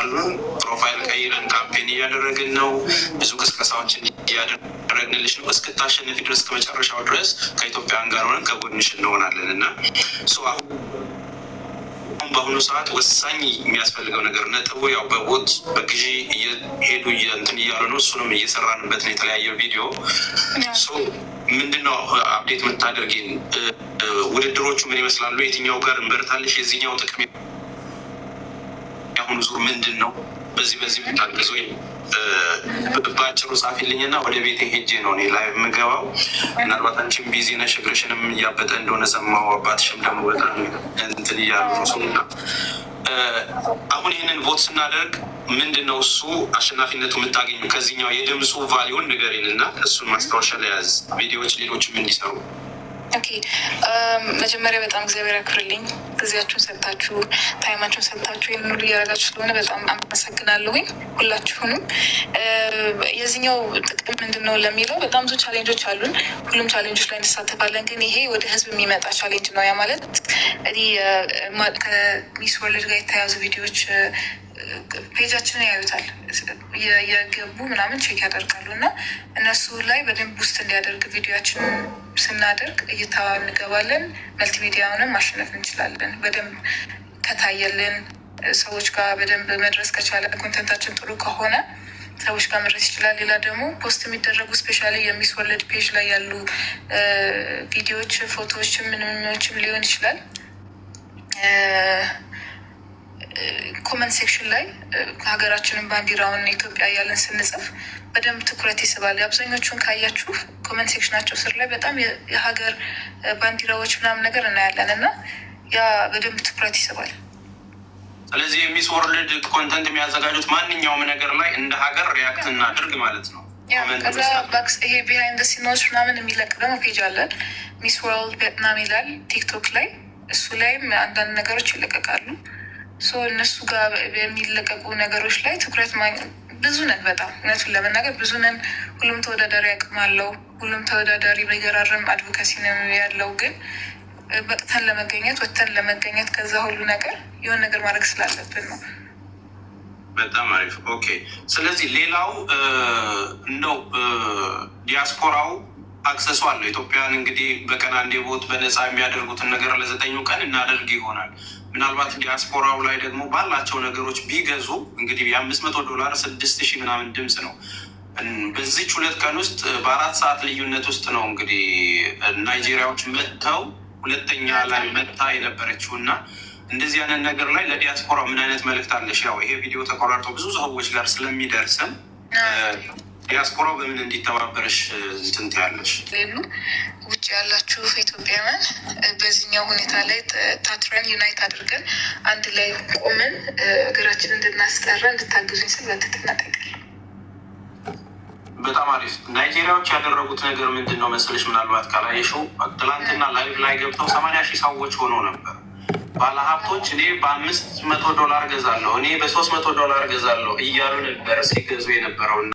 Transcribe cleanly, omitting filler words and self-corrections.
አሉን። Profile ቀይረን campaign እያደረግን ነው። ብዙ ቅስቀሳዎችን እያደረግንልሽ ነው። እስክታሸንፊ ድረስ፣ ከመጨረሻው ድረስ ከኢትዮጵያውያን ጋር ሆነን ከጎንሽ እንሆናለን። እና አሁን በአሁኑ ሰዓት ወሳኝ የሚያስፈልገው ነገር ነጥቡ ያው በ vote በግዢ እየሄዱ እንትን እያሉ ነው። እሱንም እየሰራንበት ነው። የተለያየ ቪዲዮ ምንድነው update የምታደርጊን? ውድድሮቹ ምን ይመስላሉ? የትኛው ጋር እንበርታለሽ? የዚህኛው ጥቅም የአሁኑ ዙር ምንድን ነው? በዚህ ብታግዙ በአጭሩ ጻፊልኝና ወደ ቤቴ ሄጄ ነው እኔ ላይ የምገባው። ምናልባት አንቺም busy ነሽ፣ እግርሽንም እያበጠ እንደሆነ ሰማሁ። አባትሽም ደግሞ በጣም እንትን እያሉ ነው እና አሁን ይህንን vote ስናደርግ ምንድን ነው እሱ አሸናፊነቱ የምታገኙ? ከዚህኛው የድምፁ value ን ንገሪን እና እሱን ማስታወሻ ለያዝ ቪዲዮዎች ሌሎችም እንዲሰሩ። Okay፣ መጀመሪያ በጣም እግዚአብሔር ያክብርልኝ። ጊዜያችሁን ሰጥታችሁ፣ time ኣችሁን ሰጥታችሁ ይህንን ሁሉ እያደረጋችሁ ስለሆነ በጣም አመሰግናለሁኝ ሁላችሁንም። የዚህኛው ጥቅም ምንድን ነው ለሚለው በጣም ብዙ challenge ኦች አሉን። ሁሉም challenge ኦች ላይ እንሳተፋለን። ግን ይሄ ወደ ህዝብ የሚመጣ challenge ነው። ያ ማለት እኔ ከ Miss World ጋር የተያያዙ ቪዲዮዎች page ኣችንን ያዩታል፣ የገቡ ምናምን check ያደርጋሉ እና እነሱ ላይ በደንብ boost እንዲያደርግ ቪዲዮችንን ስናደርግ እይታ እንገባለን። መልቲሚዲያውንም ማሸነፍ እንችላለን። በደንብ ከታየልን፣ ሰዎች ጋር በደንብ መድረስ ከቻለ፣ content ኣችን ጥሩ ከሆነ ሰዎች ጋር መድረስ ይችላል። ሌላ ደግሞ post የሚደረጉ especially የ Miss World page ላይ ያሉ ቪዲዮዎች፣ ፎቶዎችም ምንምኖችም ሊሆን ይችላል፣ comment section ላይ ሀገራችንን ባንዲራውን ኢትዮጵያ እያለን ስንጽፍ በደንብ ትኩረት ይስባል። አብዛኞቹን ካያችሁ comment section ኣቸው ስር ላይ በጣም የሀገር ባንዲራዎች ምናምን ነገር እናያለን እና ያ በደንብ ትኩረት ይስባል። ስለዚህ የ Miss World content የሚያዘጋጁት ማንኛውም ነገር ላይ እንደ ሀገር react እናድርግ ማለት ነው። ከዛ ይሄ behind scene ኦች ምናምን የሚለቅ ደግሞ page አለን። Miss World ቪየትናም ይላል ቲክቶክ ላይ። እሱ ላይም አንዳንድ ነገሮች ይለቀቃሉ። እነሱ ጋር የሚለቀቁ ነገሮች ላይ ትኩረት፣ ብዙ ነን፣ በጣም እውነቱን ለመናገር ብዙ ነን። ሁሉም ተወዳዳሪ አቅም አለው። ሁሉም ተወዳዳሪ በገራርም advocacy ነው ያለው። ግን በቅተን ለመገኘት፣ ወጥተን ለመገኘት ከዛ ሁሉ ነገር የሆነ ነገር ማድረግ ስላለብን ነው። በጣም አሪፍ፣ okay። ስለዚህ ሌላው እንደው ዲያስፖራው access ኡ አለው። ኢትዮጵያን እንግዲህ በቀን አንዴ vote በነፃ የሚያደርጉትን ነገር ለ9ኙ ቀን እናደርግ ይሆናል። ምናልባት ዲያስፖራው ላይ ደግሞ ባላቸው ነገሮች ቢገዙ እንግዲህ የ500 ዶላር 6,000 ምናምን ድምፅ ነው። በዚች 2 ቀን ውስጥ በ4 ሰዓት ልዩነት ውስጥ ነው እንግዲህ ናይጄሪያዎች መጥተው ሁለተኛ ላይ መጥታ የነበረችው። እና እንደዚህ አይነት ነገር ላይ ለዲያስፖራ ምን አይነት መልእክት አለሽ? ያው ይሄ ቪዲዮ ተቆራርጦ ብዙ ሰዎች ጋር ስለሚደርስም ዲያስፖራው በምን እንዲተባበርሽ እንትን ትያለሽ? ሌሉ ውጭ ያላችሁ ኢትዮጵያውያን በዚህኛው ሁኔታ ላይ ታትረን unite አድርገን አንድ ላይ ቆመን ሀገራችንን እንድናስጠራ እንድታግዙኝ ስል በትህትና እጠይቃለሁ። በጣም አሪፍ። ናይጄሪያዎች ያደረጉት ነገር ምንድን ነው መሰለሽ? ምናልባት ካላየሽው ትላንትና live ላይ ገብተው 80,000 ሰዎች ሆነው ነበር። ባለሀብቶች እኔ በ500 ዶላር ገዛለሁ፣ እኔ በ300 ዶላር ገዛለሁ እያሉ ነበር ሲገዙ የነበረው እና